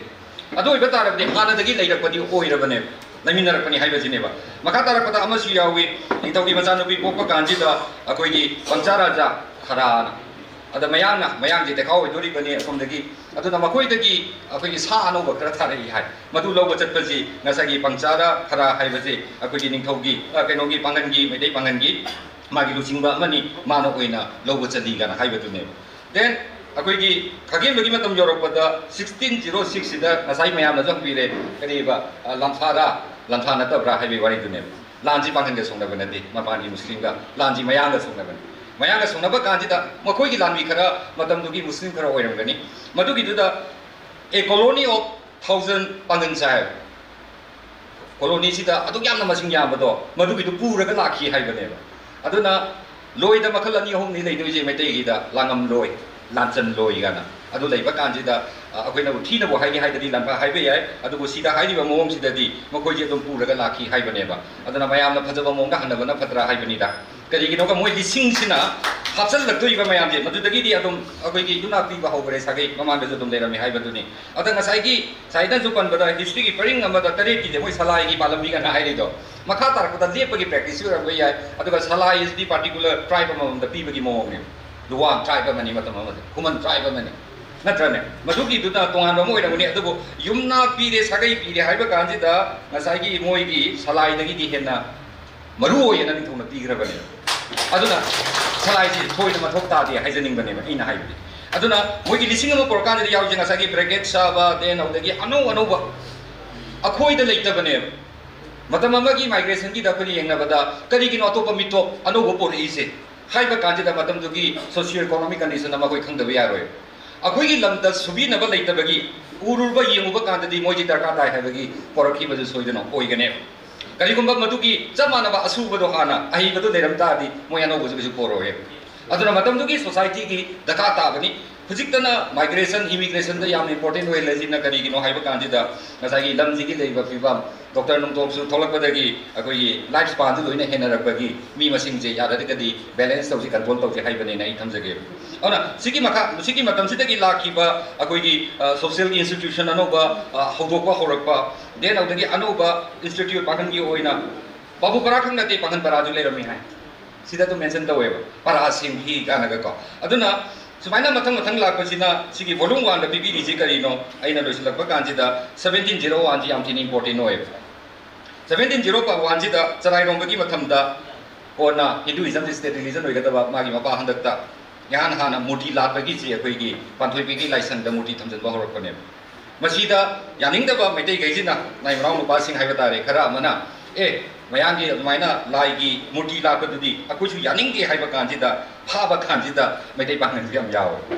ꯑꯗꯨ ꯑꯣꯏꯕ ꯇꯥꯔꯕꯗꯤ ꯍꯥꯟꯅꯗꯒꯤ ꯂꯩꯔꯛꯄꯗꯤ ꯑꯣꯏꯔꯕꯅꯦꯕ, ꯂꯩꯃꯤꯟꯅꯔꯛꯄꯅꯤ ꯍꯥꯏꯕꯁꯤꯅꯦꯕ꯫ ꯃꯈꯥ ꯇꯥꯔꯛꯄꯗ ꯑꯃꯁꯨ ꯌꯥꯎꯏ, ꯅꯤꯡꯊꯧꯒꯤ ꯃꯆꯥꯅꯨꯄꯤ ꯄꯣꯛꯄ ꯀꯥꯟꯁꯤꯗ ꯑꯩꯈꯣꯏꯒꯤ ꯄꯪꯆꯥ ꯔꯥꯖꯥ ꯈꯔꯥꯅ, ꯑꯗ ꯃꯌꯥꯡꯅ, ꯃꯌꯥꯡꯁꯦ ꯗꯦꯈꯥ ꯑꯣꯏꯗꯣꯔꯤꯕꯅꯤ ꯑꯁꯣꯝꯗꯒꯤ꯫ ꯑꯗꯨꯅ ꯃꯈꯣꯏꯗꯒꯤ ꯑꯩꯈꯣꯏꯒꯤ ꯁꯥ ꯑꯅꯧꯕ ꯈꯔ ꯊꯥꯔꯛꯏ ꯍꯥꯏ꯫ ꯃꯗꯨ ꯂꯧꯕ ꯆꯠꯄꯁꯤ ꯉꯁꯥꯏꯒꯤ ꯄꯪꯆꯥꯔ ꯈꯔ ꯍꯥꯏꯕꯁꯤ ꯑꯩꯈꯣꯏꯒꯤ ꯅꯤꯡꯊꯧꯒꯤ, ꯑ, ꯀꯩꯅꯣꯒꯤ, ꯄꯥꯡꯒꯟꯒꯤ, ꯃꯩꯇꯩ ꯄꯥꯡꯒꯟꯒꯤ ꯃꯥꯒꯤ ꯂꯨꯆꯤꯡꯕ ꯑꯃꯅꯤ, ꯃꯥꯅ ꯑꯣꯏꯅ ꯂꯧꯕ ꯆꯠꯂꯤ ꯀꯥꯏꯅ ꯍꯥꯏꯕꯗꯨꯅꯦꯕ꯫ Then ꯑꯩꯈꯣꯏꯒꯤ ꯈꯥꯒꯦꯝꯕꯒꯤ ꯃꯇꯝ ꯌꯧꯔꯛꯄꯗ sixteen zero six ꯁꯤꯗ ꯉꯁꯥꯏ ꯃꯌꯥꯝꯅꯁꯨ ꯍꯪꯕꯤꯔꯦ, ꯀꯔꯤꯕ, ꯑ, ꯂꯥꯟꯐꯥꯔꯥ, ꯂꯥꯟꯐꯥ ꯅꯠꯇꯕ꯭ꯔꯥ ꯍꯥꯏꯕꯒꯤ ꯋꯥꯔꯤꯗꯨꯅꯦꯕ꯫ ꯂꯥꯟꯁꯤ ꯄꯥꯡꯒꯟꯒ ꯁꯣꯛꯅꯕ ꯅꯠꯇꯦ, ꯃꯄꯥꯟꯒꯤ ꯃꯨꯁꯂꯤꯝꯒ, ꯂꯥꯟꯁꯤ ꯃꯌꯥꯡꯒ ꯁꯣꯛꯅꯕꯅꯤ꯫ ꯃꯌꯥꯡꯒ ꯁꯣꯛꯅꯕ ꯀꯥꯟꯁꯤꯗ ꯃꯈꯣꯏꯒꯤ ꯂꯥꯟꯃꯤ ꯈꯔ, ꯃꯇꯝꯗꯨꯒꯤ ꯃꯨꯁꯂꯤꯝ ꯈꯔ ꯑꯣꯏꯔꯝꯒꯅꯤ, ꯃꯗꯨꯒꯤꯗꯨꯗ a colony of thousand ꯄꯥꯡꯒꯟ ꯆꯥꯏ꯫ ꯀꯣꯂꯣꯅꯤꯁꯤꯗ ꯑꯗꯨꯛ ꯌꯥꯝꯅ ꯃꯁꯤꯡ ꯌꯥꯝꯕꯗꯣ, ꯃꯗꯨꯒꯤꯗꯨ ꯄꯨꯔꯒ ꯂꯥꯛꯈꯤ ꯍꯥꯏꯕꯅꯦꯕ꯫ ꯑꯗꯨꯅ ꯂꯣꯏꯗ ꯃꯈꯜ ꯑꯅꯤ ꯑꯍꯨꯝꯅꯤ ꯂꯩꯗꯣꯏꯁꯦ ꯃꯩꯇꯩꯒꯤꯗ, ꯂꯥꯡꯉꯝ ꯂꯣꯏ, ꯂꯥꯟꯆꯟ ꯂꯣꯏ ꯀꯥꯏꯅ꯫ ꯑꯗꯨ ꯂꯩꯕ ꯀꯥꯟꯁꯤꯗ ꯑ, ꯑꯩꯈꯣꯏꯅꯕꯨ ꯊꯤꯅꯕꯨ ꯍꯥꯏꯒꯦ ꯍꯥꯏꯔꯒꯗꯤ ꯂꯥꯟꯐꯥ ꯍꯥꯏꯕ ꯌꯥꯏ, ꯑꯗꯨꯕꯨ ꯁꯤꯗ ꯍꯥꯏꯔꯤꯕ ꯃꯑꯣꯡꯁꯤꯗꯗꯤ ꯃꯈꯣꯏꯁꯦ ꯑꯗꯨꯝ ꯄꯨꯔꯒ ꯂꯥꯛꯈꯤ ꯍꯥꯏꯕꯅꯦꯕ꯫ ꯑꯗꯨꯅ ꯃꯌꯥꯝꯅ ꯐꯖꯕ ꯃꯑꯣꯡꯗ ꯍꯟꯅꯕꯅ ꯐꯠꯇ꯭ꯔꯥ ꯍꯥꯏꯕꯅꯤꯗ꯫ ꯀꯔꯤꯒꯤꯅꯣꯒ ꯃꯣꯏ ꯂꯤꯁꯤꯡꯁꯤꯅ ꯍꯥꯞꯆꯤꯜꯂꯛꯇꯣꯔꯤꯕ ꯃꯌꯥꯝꯁꯦ, ꯃꯗꯨꯗꯒꯤꯗꯤ ꯑꯗꯨꯝ ꯑꯩꯈꯣꯏꯒꯤ ꯌꯨꯝꯅꯥꯛ ꯄꯤꯕ ꯍꯧꯈ꯭ꯔꯦ, ꯁꯥꯒꯩ ꯃꯃꯥꯡꯗꯁꯨ ꯑꯗꯨꯝ ꯂꯩꯔꯝꯃꯤ ꯍꯥꯏꯕꯗꯨꯅꯤ꯫ ꯑꯗ ꯉꯁꯥꯏꯒꯤ ꯁꯥꯏꯗꯅꯁꯨ ꯄꯟꯕꯗ historyꯒꯤ ꯄꯔꯤꯡ ꯑꯃꯗ ꯇꯔꯦꯠꯀꯤꯁꯦ ꯃꯣꯏ ꯁꯂꯥꯏꯒꯤ ꯄꯥꯜꯂꯝꯃꯤ ꯀꯥꯏꯅ ꯍꯥꯏꯔꯤꯗꯣ, ꯃꯈꯥ ꯇꯥꯔꯛꯄꯗ ꯂꯦꯞꯄꯒꯤ practice ꯑꯣꯏꯔꯝꯕ ꯌꯥꯏ꯫ ꯑꯗꯨꯒ ꯁꯂꯥꯏ ꯑꯁꯤꯗꯤ particular tribe ꯑꯃꯃꯝꯗ ꯄꯤꯕꯒꯤ ꯃꯑꯣꯡꯅꯦꯕ꯫ ꯂꯨꯋꯥꯡ tribe ꯑꯃꯅꯤ ꯃꯇꯝ ꯑꯃꯗ, ꯈꯨꯃꯟ tribe ꯑꯃꯅꯤ, ꯅꯠꯇ꯭ꯔꯅꯦ? ꯃꯗꯨꯒꯤꯗꯨꯅ ꯇꯣꯉꯥꯟꯕ ꯑꯃ ꯑꯣꯏꯔꯝꯒꯅꯤ꯫ ꯑꯗꯨꯕꯨ ꯌꯨꯝꯅꯥꯛ ꯄꯤꯔꯦ, ꯁꯥꯒꯩ ꯄꯤꯔꯦ ꯍꯥꯏꯕ ꯀꯥꯟꯁꯤꯗ ꯉꯁꯥꯏꯒꯤ ꯃꯣꯏꯒꯤ ꯁꯂꯥꯏꯗꯒꯤꯗꯤ ꯍꯦꯟꯅ ꯃꯔꯨ ꯑꯣꯏꯌꯦꯅ ꯅꯤꯡꯊꯧꯅ ꯄꯤꯈ꯭ꯔꯕꯅꯦ꯫ ꯑꯗꯨꯅ ꯁꯂꯥꯏꯁꯤ ꯊꯣꯏꯅ ꯃꯊꯧ ꯇꯥꯗꯦ ꯍꯥꯏꯖꯅꯤꯡꯕꯅꯦꯕ ꯑꯩꯅ ꯍꯥꯏꯕꯗꯤ꯫ ꯑꯗꯨꯅ ꯃꯣꯏꯒꯤ ꯂꯤꯁꯤꯡ ꯑꯃ ꯄꯨꯔꯛꯀꯥꯟꯗꯗꯤ ꯌꯥꯎꯔꯤꯁꯦ ꯉꯁꯥꯏꯒꯤ bracket ꯁꯥꯕ, then ꯑꯗꯨꯗꯒꯤ ꯑꯅꯧ ꯑꯅꯧꯕ ꯑꯩꯈꯣꯏꯗ ꯂꯩꯇꯕꯅꯦꯕ꯫ ꯃꯇꯝ ꯑꯃꯒꯤ migrationꯒꯤꯗ ꯑꯩꯈꯣꯏꯅ ꯌꯦꯡꯅꯕꯗ ꯀꯔꯤꯒꯤꯅꯣ ꯑꯇꯣꯞꯄ ꯃꯤꯇꯣꯞ ꯑꯅꯧꯕ ꯄꯨꯔꯛꯏꯁꯦ ꯍꯥꯏꯕ ꯀꯥꯟꯁꯤꯗ ꯃꯇꯝꯗꯨꯒꯤ socio economic condition ꯑꯃ ꯑꯩꯈꯣꯏ ꯈꯪꯗꯕ ꯌꯥꯔꯣꯏ꯫ ꯑꯩꯈꯣꯏꯒꯤ ꯂꯝꯗ ꯁꯨꯕꯤꯅꯕ ꯂꯩꯇꯕꯒꯤ ꯎꯔꯨꯕ ꯌꯦꯡꯉꯨꯕ ꯀꯥꯟꯗꯗꯤ ꯃꯣꯏꯁꯤ ꯗꯔꯀꯥꯔ ꯇꯥꯏ ꯍꯥꯏꯕꯒꯤ ꯄꯣꯔꯛꯈꯤꯕꯁꯨ ꯁꯣꯏꯗꯅ ꯑꯣꯏꯒꯅꯦꯕ꯫ ꯀꯔꯤꯒꯨꯝꯕ ꯃꯗꯨꯒꯤ ꯆꯞ ꯃꯥꯟꯅꯕ ꯑꯁꯨꯕꯗꯣ ꯍꯥꯟꯅ ꯑꯍꯩꯕꯗꯣ ꯂꯩꯔꯝ ꯇꯥꯔꯗꯤ ꯃꯣꯏ ꯑꯅꯧꯕꯁꯨ ꯀꯩꯁꯨ ꯄꯣꯔꯛꯑꯣꯏꯕ꯫ ꯑꯗꯨꯅ ꯃꯇꯝꯗꯨꯒꯤ societyꯒꯤ ꯗꯔꯀꯥꯔ ꯇꯥꯕꯅꯤ꯫ ꯍꯧꯖꯤꯛꯇꯅ migration, immigrationꯗ ꯌꯥꯝꯅ important ꯑꯣꯏꯍꯜꯂꯁꯤꯅ ꯀꯔꯤꯒꯤꯅꯣ ꯍꯥꯏꯕ ꯀꯥꯟꯁꯤꯗ ꯉꯁꯥꯏꯒꯤ ꯂꯝꯁꯤꯒꯤ ꯂꯩꯔꯤꯕ ꯐꯤꯕꯝ, doctor ꯅꯨꯡꯇꯣꯛꯁꯨ ꯊꯣꯛꯂꯛꯄꯗꯒꯤ ꯑꯩꯈꯣꯏꯒꯤ life spanꯁꯨ ꯂꯣꯏꯅ ꯍꯦꯟꯅꯔꯛꯄꯒꯤ ꯃꯤ ꯃꯁꯤꯡꯁꯦ ꯌꯥꯔꯒꯗꯤ balance ꯇꯧꯁꯤ, control ꯇꯧꯁꯤ ꯍꯥꯏꯕꯅꯦꯅ ꯑꯩ ꯊꯝꯖꯒꯦ꯫ ꯑꯗꯨꯅ ꯁꯤꯒꯤ ꯃꯈꯥ, ꯁꯤꯒꯤ ꯃꯇꯝꯁꯤꯗꯒꯤ ꯂꯥꯛꯈꯤꯕ ꯑꯩꯈꯣꯏꯒꯤ, ꯑ, socialꯒꯤ institution ꯑꯅꯧꯕ, ꯑ, ꯍꯧꯗꯣꯛꯄ ꯍꯧꯔꯛꯄ, then ꯑꯗꯨꯗꯒꯤ ꯑꯅꯧꯕ institute ꯄꯥꯡꯒꯟꯒꯤ ꯑꯣꯏꯅ ꯕꯥꯕꯨ ꯄꯔꯥ ꯈꯛ ꯅꯠꯇꯦ, ꯄꯥꯡꯒꯟ ꯄꯔꯥꯁꯨ ꯂꯩꯔꯝꯃꯤ ꯍꯥꯏ꯫ ꯁꯤꯗ ꯑꯗꯨꯝ mention ꯇꯧꯋꯦꯕ, ꯄꯔꯥ ꯁꯦꯝꯈꯤ ꯀꯥꯏꯅꯒꯀꯣ꯫ ꯑꯗꯨꯅ ꯁꯨꯃꯥꯏꯅ ꯃꯊꯪ ꯃꯊꯪ ꯂꯥꯛꯄꯁꯤꯅ ꯁꯤꯒꯤ volume oneꯗ ꯄꯤꯕꯤꯔꯤꯁꯤ ꯀꯔꯤꯅꯣ? ꯑꯩꯅ ꯂꯣꯏꯁꯤꯜꯂꯛꯄ ꯀꯥꯟꯁꯤꯗ seventeen zero oneꯁꯤ ꯌꯥꯝ ꯊꯤꯅ important ꯑꯣꯏꯌꯦꯕ꯫ Seventeen zero oneꯁꯤꯗ ꯆꯔꯥꯏꯔꯣꯝꯕꯒꯤ ꯃꯇꯝꯗ ꯀꯣꯟꯅ Hinduismꯁꯤ state religion ꯑꯣꯏꯒꯗꯕ ꯃꯥꯒꯤ ꯃꯄꯥ ꯍꯟꯗꯛꯇ ꯏꯍꯥꯟ ꯍꯥꯟꯅ ꯃꯨꯔꯇꯤ ꯂꯥꯠꯄꯒꯤꯁꯤ ꯑꯩꯈꯣꯏꯒꯤ ꯄꯥꯟꯊꯣꯏꯕꯤꯒꯤ ꯂꯥꯏꯁꯪꯗ ꯃꯨꯔꯇꯤ ꯊꯝꯖꯤꯟꯕ ꯍꯧꯔꯛꯄꯅꯦꯕ꯫ ꯃꯁꯤꯗ ꯌꯥꯅꯤꯡꯗꯕ ꯃꯩꯇꯩꯈꯩꯁꯤꯅ, ꯅꯥꯏ ꯃꯅꯥꯎ ꯅꯨꯄꯥꯁꯤꯡ ꯍꯥꯏꯕ ꯇꯥꯔꯦ, ꯈꯔ ꯑꯃꯅ, "ꯑꯦ, ꯃꯌꯥꯡꯒꯤ ꯑꯗꯨꯃꯥꯏꯅ ꯂꯥꯏꯒꯤ ꯃꯨꯔꯇꯤ ꯂꯥꯠꯄꯗꯨꯗꯤ ꯑꯩꯈꯣꯏꯁꯨ ꯌꯥꯅꯤꯡꯗꯦ" ꯍꯥꯏꯕ ꯀꯥꯟꯁꯤꯗ, ꯐꯥꯕ ꯀꯥꯟꯁꯤꯗ ꯃꯩꯇꯩ ꯄꯥꯡꯒꯜꯁꯨ ꯌꯥꯝ ꯌꯥꯎꯋꯦ꯫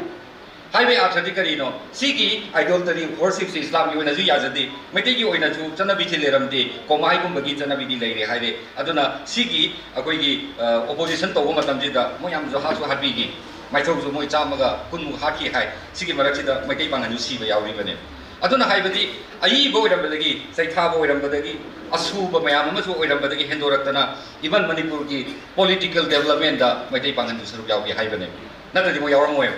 ꯍꯥꯏꯕꯒꯤ ꯑꯥꯔꯊꯗꯤ ꯀꯔꯤꯅꯣ? ꯁꯤꯒꯤ idolatry worshipꯁꯤ ꯏꯁꯂꯥꯝꯒꯤ ꯑꯣꯏꯅꯁꯨ ꯌꯥꯖꯗꯦ, ꯃꯩꯇꯩꯒꯤ ꯑꯣꯏꯅꯁꯨ ꯆꯠꯅꯕꯤꯁꯤ ꯂꯩꯔꯝꯗꯦ, ꯀꯣꯃꯥꯏꯒꯨꯝꯕꯒꯤ ꯆꯠꯅꯕꯤꯗꯤ ꯂꯩꯔꯦ ꯍꯥꯏꯔꯦ꯫ ꯑꯗꯨꯅ ꯁꯤꯒꯤ ꯑꯩꯈꯣꯏꯒꯤ, ꯑ, opposition ꯇꯧꯕ ꯃꯇꯝꯁꯤꯗ ꯃꯣꯏ ꯌꯥꯝꯅꯁꯨ ꯍꯥꯠꯁꯨ ꯍꯥꯠꯄꯤꯈꯤ꯫ ꯃꯥꯏꯊꯧꯁꯨ ꯃꯣꯏ ꯆꯥꯝꯃꯒ ꯀꯨꯟꯃꯨꯛ ꯍꯥꯠꯈꯤ ꯍꯥꯏ꯫ ꯁꯤꯒꯤ ꯃꯔꯛꯁꯤꯗ ꯃꯩꯇꯩ ꯄꯥꯡꯒꯜꯁꯨ ꯁꯤꯕ ꯌꯥꯎꯔꯤꯕꯅꯦ꯫ ꯑꯗꯨꯅ ꯍꯥꯏꯕꯗꯤ ꯑꯏꯕ ꯑꯣꯏꯔꯝꯕꯗꯒꯤ, ꯆꯩꯊꯥꯕ ꯑꯣꯏꯔꯝꯕꯗꯒꯤ, ꯑꯁꯨꯕ ꯃꯌꯥꯝ ꯑꯃꯁꯨ ꯑꯣꯏꯔꯝꯕꯗꯒꯤ ꯍꯦꯟꯗꯣꯔꯛꯇꯅ even ꯃꯅꯤꯄꯨꯔꯒꯤ political developmentꯗ ꯃꯩꯇꯩ ꯄꯥꯡꯒꯜꯁꯨ ꯁꯔꯨꯛ ꯌꯥꯎꯒꯦ ꯍꯥꯏꯕꯅꯦ꯫ ꯅꯠꯇ꯭ꯔꯗꯤ ꯃꯣꯏ ꯌꯥꯎꯔꯝꯃꯣꯏꯕ꯫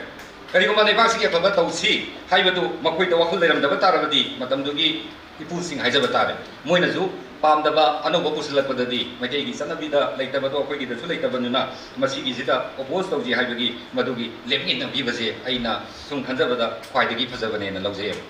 ꯀꯔꯤꯒꯨꯝꯕ ꯂꯩꯕꯥꯛꯁꯤꯒꯤ ꯑꯐꯕ ꯇꯧꯁꯤ ꯍꯥꯏꯕꯗꯨ ꯃꯈꯣꯏꯗ ꯋꯥꯈꯜ ꯂꯩꯔꯝꯗꯕ ꯇꯥꯔꯕꯗꯤ ꯃꯇꯝꯗꯨꯒꯤ ꯏꯄꯨꯁꯤꯡ ꯍꯥꯏꯖꯕ ꯇꯥꯔꯦ, ꯃꯣꯏꯅꯁꯨ ꯄꯥꯝꯗꯕ ꯑꯅꯧꯕ ꯄꯨꯁꯤꯜꯂꯛꯄꯗꯗꯤ ꯃꯩꯇꯩꯒꯤ ꯆꯠꯅꯕꯤꯗ ꯂꯩꯇꯕꯗꯣ ꯑꯩꯈꯣꯏꯒꯤꯗꯁꯨ ꯂꯩꯇꯕꯅꯤꯅ ꯃꯁꯤꯒꯤꯁꯤꯗ oppose ꯇꯧꯁꯤ ꯍꯥꯏꯕꯒꯤ ꯃꯗꯨꯒꯤ ꯂꯦꯞꯃꯤꯟꯅꯕꯤꯕꯁꯦ ꯑꯩꯅ ꯁꯨꯝ ꯈꯟꯖꯕꯗ ꯈ꯭ꯋꯥꯏꯗꯒꯤ ꯐꯖꯕꯅꯦꯅ ꯂꯧꯖꯩꯑꯕ꯫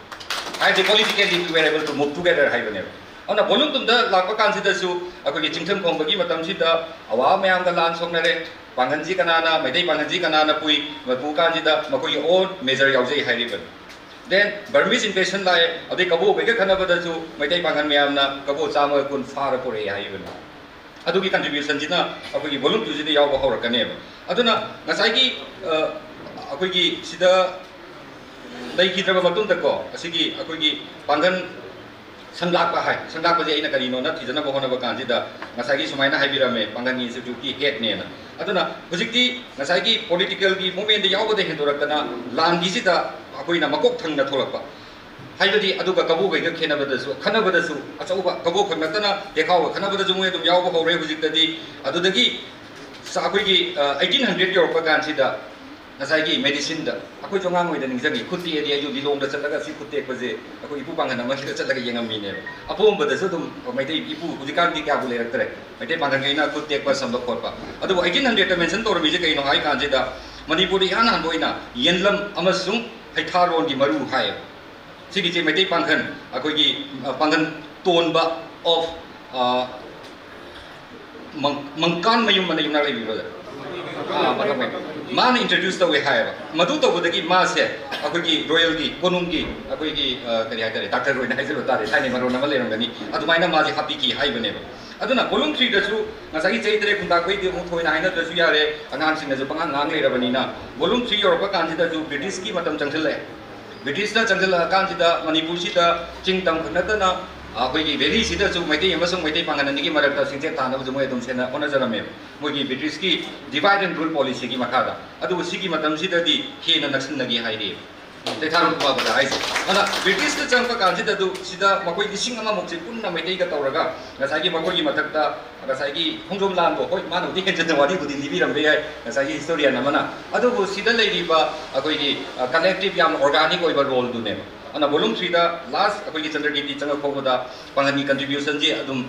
ꯍꯥꯏꯕꯗꯤ politically we were able to move together ꯍꯥꯏꯕꯅꯦꯕ꯫ ꯑꯗꯨꯅ volume two ꯗ ꯂꯥꯛꯄ ꯀꯥꯟꯁꯤꯗꯁꯨ ꯑꯩꯈꯣꯏꯒꯤ ꯆꯤꯡꯊꯝ ꯈꯣꯡꯕꯒꯤ ꯃꯇꯝꯁꯤꯗ ꯑꯋꯥ ꯃꯌꯥꯝꯒ ꯂꯥꯟ ꯁꯣꯛꯅꯔꯦ꯫ ꯄꯥꯡꯒꯜꯁꯤ ꯀꯅꯥꯅ, ꯃꯩꯇꯩ ꯄꯥꯡꯒꯜꯁꯤ ꯀꯅꯥꯅ ꯄꯨꯏ, ꯃꯄꯨ ꯀꯥꯟꯁꯤꯗ ꯃꯈꯣꯏꯒꯤ own major ꯌꯥꯎꯖꯩ ꯍꯥꯏꯔꯤꯕꯅꯤ꯫ Then Burmese invasion ꯂꯥꯛꯑꯦ, ꯑꯗꯩ ꯀꯕꯣ ꯀꯩꯒ ꯈꯠꯅꯕꯗꯁꯨ ꯃꯩꯇꯩ ꯄꯥꯡꯒꯜ ꯃꯌꯥꯝꯅ ꯀꯕꯣ ꯆꯥꯝꯃꯒ ꯀꯨꯟ ꯐꯥꯔ ꯄꯨꯔꯛꯑꯦ ꯍꯥꯏꯔꯤꯕꯅꯤ꯫ ꯑꯗꯨꯒꯤ contributionꯁꯤꯅ ꯑꯩꯈꯣꯏꯒꯤ volume two ꯁꯤꯗ ꯌꯥꯎꯕ ꯍꯧꯔꯛꯀꯅꯦꯕ꯫ ꯑꯗꯨꯅ ꯉꯁꯥꯏꯒꯤ ꯑ, ꯑꯩꯈꯣꯏꯒꯤ ꯁꯤꯗ ꯂꯩꯈꯤꯗ꯭ꯔꯕ ꯃꯇꯨꯡꯗꯀꯣ, ꯑꯁꯤꯒꯤ ꯑꯩꯈꯣꯏꯒꯤ ꯄꯥꯡꯒꯜ ꯁꯪꯂꯥꯛꯄ ꯍꯥꯏ, ꯁꯪꯂꯥꯛꯄꯁꯦ ꯑꯩꯅ ꯀꯔꯤꯅꯣꯅ ꯊꯤꯖꯅꯕ ꯍꯣꯠꯅꯕ ꯀꯥꯟꯁꯤꯗ ꯉꯁꯥꯏꯒꯤ ꯁꯨꯃꯥꯏꯅ ꯍꯥꯏꯕꯤꯔꯝꯃꯦ, ꯄꯥꯡꯒꯜꯒꯤ instituteꯀꯤ headꯅꯦꯅ꯫ ꯑꯗꯨꯅ ꯍꯧꯖꯤꯛꯇꯤ ꯉꯁꯥꯏꯒꯤ politicalꯒꯤ movementꯗ ꯌꯥꯎꯕꯗ ꯍꯦꯟꯗꯣꯔꯛꯇꯅ ꯂꯥꯟꯒꯤꯁꯤꯗ ꯑꯩꯈꯣꯏꯅ ꯃꯀꯣꯛ ꯊꯪꯅ ꯊꯣꯛꯂꯛꯄ꯫ ꯍꯥꯏꯕꯗꯤ ꯑꯗꯨꯒ ꯀꯕꯣꯛꯈꯩꯒ ꯈꯦꯠꯅꯕꯗꯁꯨ, ꯈꯠꯅꯕꯗꯁꯨ ꯑꯆꯧꯕ ꯀꯕꯣꯛꯈꯛ ꯅꯠꯇꯅ ꯇꯦꯈꯥꯎꯒ ꯈꯠꯅꯕꯗꯁꯨ ꯃꯣꯏ ꯑꯗꯨꯝ ꯌꯥꯎꯕ ꯍꯧꯔꯦ ꯍꯧꯖꯤꯛꯇꯗꯤ꯫ ꯑꯗꯨꯗꯒꯤ ꯁ-, ꯑꯩꯈꯣꯏꯒꯤ, ꯑ, eighteen hundred ꯌꯧꯔꯛꯄ ꯀꯥꯟꯁꯤꯗ ꯉꯁꯥꯏꯒꯤ medicineꯗ, ꯑꯩꯈꯣꯏꯁꯨ ꯑꯉꯥꯡ ꯑꯣꯏꯅ ꯅꯤꯡꯁꯤꯡꯉꯤ, ꯈꯨꯠ ꯇꯦꯛꯑꯗꯤ ꯑꯩꯁꯨ ꯂꯤꯂꯣꯡꯗ ꯆꯠꯂꯒ ꯁꯤ ꯈꯨꯠ ꯇꯦꯛꯄꯁꯦ ꯑꯩꯈꯣꯏ ꯏꯄꯨ ꯄꯥꯡꯒꯜ ꯑꯃꯁꯤꯗ ꯆꯠꯂꯒ ꯌꯦꯡꯉꯝꯃꯤꯅꯦꯕ꯫ ꯑꯄꯣꯝꯕꯗꯁꯨ ꯑꯗꯨꯝ ꯃꯩꯇꯩ ꯏꯄꯨ, ꯍꯧꯖꯤꯛꯀꯥꯟꯗꯤ ꯀꯌꯥꯕꯨ ꯂꯩꯔꯛꯇ꯭ꯔꯦ, ꯃꯩꯇꯩ ꯄꯥꯡꯒꯜꯈꯩꯅ ꯈꯨꯠ ꯇꯦꯛꯄ, ꯁꯝꯕ ꯈꯣꯠꯄ꯫ ꯑꯗꯨꯕꯨ eighteen hundredꯇ mention ꯇꯧꯔꯝꯃꯤꯁꯦ ꯀꯩꯅꯣ ꯍꯥꯏ ꯀꯥꯟꯁꯤꯗ ꯃꯅꯤꯄꯨꯔꯗ ꯏꯍꯥꯟ ꯍꯥꯟꯕ ꯑꯣꯏꯅ ꯌꯦꯟꯂꯝ ꯑꯃꯁꯨꯡ ꯍꯩꯊꯥꯔꯣꯟꯒꯤ ꯃꯔꯨ ꯍꯥꯏꯌꯦꯕ꯫ ꯁꯤꯒꯤꯁꯦ ꯃꯩꯇꯩ ꯄꯥꯡꯒꯜ, ꯑꯩꯈꯣꯏꯒꯤ, ꯑ, ꯄꯥꯡꯒꯜ ꯇꯣꯟꯕ of, ꯑ, ꯃꯪ-, ꯃꯪꯀꯥꯟ ꯃꯌꯨꯝ ꯑꯅ ꯌꯨꯝꯅꯥꯛ ꯂꯩꯕꯤꯕꯗ, ꯑ, ꯃꯊꯛ ꯃꯌꯨꯝ꯫ ꯃꯥꯅ introduce ꯇꯧꯋꯦ ꯍꯥꯏꯌꯦꯕ꯫ ꯃꯗꯨ ꯇꯧꯕꯗꯒꯤ ꯃꯥꯁꯦ ꯑꯩꯈꯣꯏꯒꯤ royalꯒꯤ, ꯀꯣꯅꯨꯡꯒꯤ ꯑꯩꯈꯣꯏꯒꯤ, ꯑ, ꯀꯔꯤ ꯍꯥꯏꯇꯥꯔꯦ, doctor ꯑꯣꯏꯅ ꯍꯥꯏꯖꯕ ꯇꯥꯔꯦ, ꯊꯥꯏꯅꯩ ꯃꯔꯣꯟ ꯑꯃ ꯂꯩꯔꯝꯒꯅꯤ, ꯑꯗꯨꯃꯥꯏꯅ ꯃꯥꯁꯦ ꯍꯥꯞꯄꯤꯈꯤ ꯍꯥꯏꯕꯅꯦꯕ꯫ ꯑꯗꯨꯅ volume threeꯗꯁꯨ ꯉꯁꯥꯏꯒꯤ ꯆꯍꯤ ꯇꯔꯦꯠ ꯈꯨꯟꯇꯥꯛꯄꯩꯗꯤ ꯑꯃꯨꯛ ꯊꯣꯏꯅ ꯍꯥꯏꯅꯗ꯭ꯔꯁꯨ ꯌꯥꯔꯦ, ꯑꯉꯥꯡꯁꯤꯡꯅꯁꯨ ꯄꯉꯥꯡ ꯉꯥꯡ ꯂꯩꯔꯕꯅꯤꯅ, volume three ꯌꯧꯔꯛꯄ ꯀꯥꯟꯁꯤꯗꯁꯨ Britishꯀꯤ ꯃꯇꯝ ꯆꯪꯁꯤꯜꯂꯛꯑꯦ꯫ Britishꯅ ꯆꯪꯁꯤꯜꯂꯛꯑꯀꯥꯟꯁꯤꯗ ꯃꯅꯤꯄꯨꯔꯁꯤꯗ ꯆꯤꯡ ꯇꯝ ꯈꯛ ꯅꯠꯇꯅ ꯑꯩꯈꯣꯏꯒꯤ ꯚꯦꯂꯤꯁꯤꯗꯁꯨ ꯃꯩꯇꯩ ꯑꯃꯁꯨꯡ ꯃꯩꯇꯩ ꯄꯥꯡꯒꯜ ꯑꯅꯤꯒꯤ ꯃꯔꯛꯇ ꯁꯤꯡꯆꯦꯠ ꯊꯥꯅꯕꯁꯨ ꯃꯣꯏ ꯑꯗꯨꯝ ꯁꯦꯟꯅ ꯍꯣꯠꯅꯖꯔꯝꯃꯦꯕ, ꯃꯣꯏꯒꯤ ꯕ꯭ꯔꯤꯇꯤꯁꯀꯤ divide and rule policyꯒꯤ ꯃꯈꯥꯗ꯫ ꯑꯗꯨꯕꯨ ꯁꯤꯒꯤ ꯃꯇꯝꯁꯤꯗꯗꯤ ꯍꯦꯟꯅ ꯅꯛꯁꯤꯟꯅꯒꯦ ꯍꯥꯏꯔꯤꯑꯕ ꯆꯩꯊꯥꯔꯣꯜ ꯈꯨꯕꯥꯕꯗ ꯍꯥꯏꯁꯦ꯫ ꯑꯗꯨꯅ ꯕ꯭ꯔꯤꯇꯤꯁꯇ ꯆꯪꯉꯛꯄ ꯀꯥꯟꯁꯤꯗ ꯑꯗꯨ ꯁꯤꯗ ꯃꯈꯣꯏ ꯂꯤꯁꯤꯡ ꯑꯃꯃꯨꯛꯁꯦ ꯄꯨꯟꯅ ꯃꯩꯇꯩꯒ ꯇꯧꯔꯒ ꯉꯁꯥꯏꯒꯤ ꯃꯈꯣꯏꯒꯤ ꯃꯊꯛꯇ ꯉꯁꯥꯏꯒꯤ ꯈꯣꯡꯖꯣꯝ ꯂꯥꯟꯗꯣ, ꯍꯣꯏ, ꯃꯥꯅꯕꯨꯗꯤ ꯍꯦꯟꯖꯟꯅ ꯋꯥꯔꯤꯕꯨꯗꯤ ꯂꯤꯕꯤꯔꯝꯕ ꯌꯥꯏ ꯉꯁꯥꯏꯒꯤ ꯍꯤꯁꯇꯣꯔꯤꯌꯟ ꯑꯃꯅ, ꯑꯗꯨꯕꯨ ꯁꯤꯗ ꯂꯩꯔꯤꯕ ꯑꯩꯈꯣꯏꯒꯤ ꯀꯂꯦꯛꯇꯤꯞ ꯌꯥꯝꯅ ꯑꯣꯔꯒꯥꯅꯤꯛ ꯑꯣꯏꯕ ꯔꯣꯜꯗꯨꯅꯦꯕ꯫ ꯑꯗꯨꯅ volume threeꯗ last ꯑꯩꯈꯣꯏꯒꯤ ꯆꯟꯗ꯭ꯔꯀꯤꯔꯇꯤ ꯆꯪꯉꯛ ꯐꯥꯎꯕꯗ ꯄꯥꯡꯒꯜꯒꯤ contributionꯁꯦ ꯑꯗꯨꯝ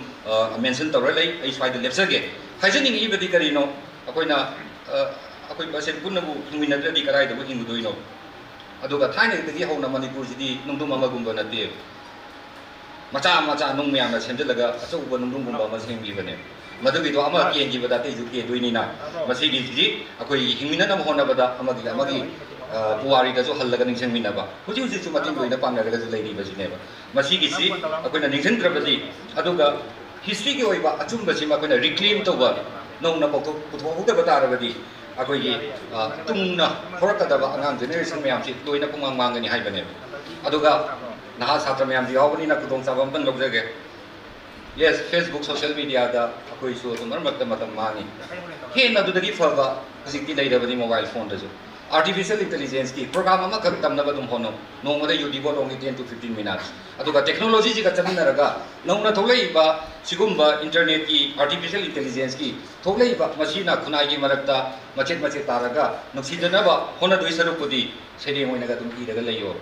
ꯃꯦꯟꯁꯟ ꯇꯧꯔ ꯂꯩ꯫ ꯑꯩ ꯁ꯭ꯋꯥꯏꯗ ꯂꯦꯞꯆꯒꯦ꯫ ꯍꯥꯏꯖꯅꯤꯡꯉꯤꯕꯗꯤ ꯀꯔꯤꯅꯣ? ꯑꯩꯈꯣꯏꯅ ꯑ, ꯑꯩꯈꯣꯏ ꯃꯁꯦꯟ ꯄꯨꯟꯅꯕꯨ ꯍꯤꯡꯃꯤꯟꯅꯗ꯭ꯔꯗꯤ ꯀꯗꯥꯏꯗꯕꯨ ꯍꯤꯡꯉꯨꯗꯣꯏꯅꯣ? ꯑꯗꯨꯒ ꯊꯥꯏꯅꯗꯒꯤ ꯍꯧꯅ ꯃꯅꯤꯄꯨꯔꯁꯤꯗꯤ ꯅꯨꯡꯗꯨꯝ ꯑꯃꯒꯨꯝꯕ ꯅꯠꯇꯦ꯫ ꯃꯆꯥ ꯃꯆꯥ ꯅꯨꯡ ꯃꯌꯥꯝꯅ ꯁꯦꯝꯖꯤꯜꯂꯒ ꯑꯆꯧꯕ ꯅꯨꯡꯗꯨꯝꯒꯨꯝꯕ ꯑꯃ ꯁꯦꯝꯈꯤꯕꯅꯦ꯫ ꯃꯗꯨꯒꯤꯗꯣ ꯑꯃ ꯀꯦꯟꯈꯤꯕꯗ ꯑꯇꯩꯁꯨ ꯀꯦꯟꯗꯣꯏꯅꯤꯅ, ꯃꯁꯤꯒꯤꯁꯤꯗꯤ ꯑꯩꯈꯣꯏꯒꯤ ꯍꯤꯡꯃꯤꯟꯅꯅꯕ ꯍꯣꯠꯅꯕꯗ ꯑꯃꯒꯤ ꯑꯃꯒꯤ, ꯑ, ꯄꯨꯋꯥꯔꯤꯗꯁꯨ ꯍꯜꯂꯒ ꯅꯤꯡꯁꯤꯡꯃꯤꯟꯅꯕ, ꯍꯧꯖꯤꯛ ꯍꯧꯖꯤꯛꯁꯨ ꯃꯇꯦꯡ ꯂꯣꯏꯅ ꯄꯥꯡꯅꯔꯒꯁꯨ ꯂꯩꯔꯤꯕꯁꯤꯅꯦꯕ꯫ ꯃꯁꯤꯒꯤꯁꯤ ꯑꯩꯈꯣꯏꯅ ꯅꯤꯡꯁꯤꯡꯗ꯭ꯔꯕꯗꯤ, ꯑꯗꯨꯒ ꯍꯤꯁꯇ꯭ꯔꯤꯒꯤ ꯑꯣꯏꯕ ꯑꯆꯨꯝꯕꯁꯤꯃ ꯑꯩꯈꯣꯏꯅ ꯔꯤꯀ꯭ꯂꯦꯝ ꯇꯧꯕ, ꯅꯧꯅ ꯄꯨꯊꯣꯛ-, ꯄꯨꯊꯣꯛꯍꯧꯗꯕ ꯇꯥꯔꯕꯗꯤ, ꯑꯩꯈꯣꯏꯒꯤ, ꯑ, ꯇꯨꯡꯅ ꯍꯧꯔꯛꯀꯗꯕ ꯑꯉꯥꯡ ꯖꯦꯅꯦꯔꯦꯁꯟ ꯃꯌꯥꯝꯁꯤ ꯂꯣꯏꯅ ꯄꯨꯡꯃꯥꯡ ꯃꯥꯡꯒꯅꯤ ꯍꯥꯏꯕꯅꯦꯕ꯫ ꯑꯗꯨꯒ ꯅꯍꯥ ꯁꯥꯇ꯭ꯔ ꯃꯌꯥꯝꯁꯨ ꯌꯥꯎꯕꯅꯤꯅ ꯈꯨꯗꯣꯡꯆꯥꯕ ꯑꯝꯇꯪ ꯂꯧꯖꯒꯦ꯫ Yes, Facebook, social mediaꯗ ꯑꯩꯈꯣꯏꯁꯨ ꯑꯗꯨꯝ ꯃꯔꯛ ꯃꯔꯛꯇ ꯃꯇꯝ ꯃꯥꯡꯉꯤ꯫ ꯍꯦꯟꯅ ꯑꯗꯨꯗꯒꯤ ꯐꯕ ꯍꯧꯖꯤꯛꯇꯤ ꯂꯩꯔꯕꯅꯤ mobile phoneꯗꯁꯨ꯫ Artificial intelligenceꯀꯤ program ꯑꯃꯈꯛ ꯇꯝꯅꯕ ꯑꯗꯨꯝ ꯍꯣꯠꯅꯧ꯫ ꯅꯣꯡꯃꯗ you devote only ten to fifteen minutes꯫ ꯑꯗꯨꯒ technologyꯁꯤꯒ ꯆꯠꯃꯤꯟꯅꯔꯒ ꯅꯧꯅ ꯊꯣꯛꯂꯛꯏꯕ ꯁꯤꯒꯨꯝꯕ internetꯀꯤ, artificial intelligenceꯀꯤ ꯊꯣꯛꯂꯛꯏꯕ ꯃꯁꯤꯅ ꯈꯨꯟꯅꯥꯏꯒꯤ ꯃꯔꯛꯇ ꯃꯆꯦꯠ ꯃꯆꯦꯠ ꯇꯥꯔꯒ ꯅꯨꯡꯁꯤꯗꯅꯕ ꯍꯣꯠꯅꯗꯣꯏ ꯁꯔꯨꯛꯄꯨꯗꯤ ꯁꯩꯔꯦꯡ ꯑꯣꯏꯅꯒ ꯑꯗꯨꯝ ꯏꯔꯒ ꯂꯩꯌꯣ꯫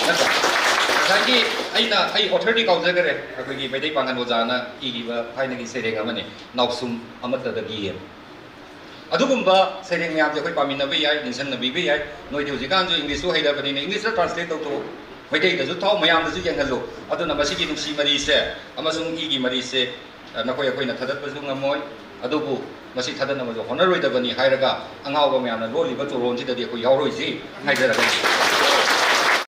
ꯅꯠꯇ꯭ꯔꯥ? ꯉꯁꯥꯏꯒꯤ ꯑꯩꯅ, ꯑꯩ authorꯗꯤ ꯀꯥꯎꯖꯈꯔꯦ, ꯑꯩꯈꯣꯏꯒꯤ ꯃꯩꯇꯩ ꯄꯥꯡꯒꯜ ꯑꯣꯖꯥꯅ ꯏꯈꯤꯕ ꯊꯥꯏꯅꯒꯤ ꯁꯩꯔꯦꯡ ꯑꯃꯅꯤ, "ꯅꯥꯎꯁꯨꯝ ꯑꯃꯠꯇꯗꯒꯤ"꯫ ꯑꯗꯨꯒꯨꯝꯕ ꯁꯩꯔꯦꯡ ꯃꯌꯥꯝꯁꯦ ꯑꯩꯈꯣꯏ ꯄꯥꯃꯤꯟꯅꯕ ꯌꯥꯏ, ꯅꯤꯡꯁꯤꯡꯅꯕꯤꯕ ꯌꯥꯏ꯫ ꯅꯣꯏꯗꯤ ꯍꯧꯖꯤꯛꯀꯥꯟꯁꯨ Englishꯁꯨ ꯍꯩꯔꯕꯅꯤꯅ Englishꯇ translate ꯇꯧꯊꯣꯛꯑꯣ, ꯃꯩꯇꯩꯗꯁꯨ ꯊꯥꯎ, ꯃꯌꯥꯝꯗꯁꯨ ꯌꯦꯡꯍꯜꯂꯨ꯫ ꯑꯗꯨꯅ ꯃꯁꯤꯒꯤ ꯅꯨꯡꯁꯤ ꯃꯔꯤꯁꯦ ꯑꯃꯁꯨꯡ ꯏꯒꯤ ꯃꯔꯤꯁꯦ, ꯑ, ꯅꯈꯣꯏ ꯑꯩꯈꯣꯏꯅ ꯊꯥꯗꯠꯄꯁꯨ ꯉꯝꯃꯣꯏ, ꯑꯗꯨꯕꯨ ꯃꯁꯤ ꯊꯥꯗꯠꯅꯕꯁꯨ ꯍꯣꯠꯅꯔꯣꯏꯗꯕꯅꯤ ꯍꯥꯏꯔꯒ ꯑꯉꯥꯎꯕ ꯃꯌꯥꯝꯅ ꯂꯣꯜꯂꯤꯕ ꯆꯣꯔꯣꯟꯁꯤꯗꯗꯤ ꯑꯩꯈꯣꯏ ꯌꯥꯎꯔꯣꯏꯁꯤ ꯍꯥꯏꯖꯔꯒꯦ꯫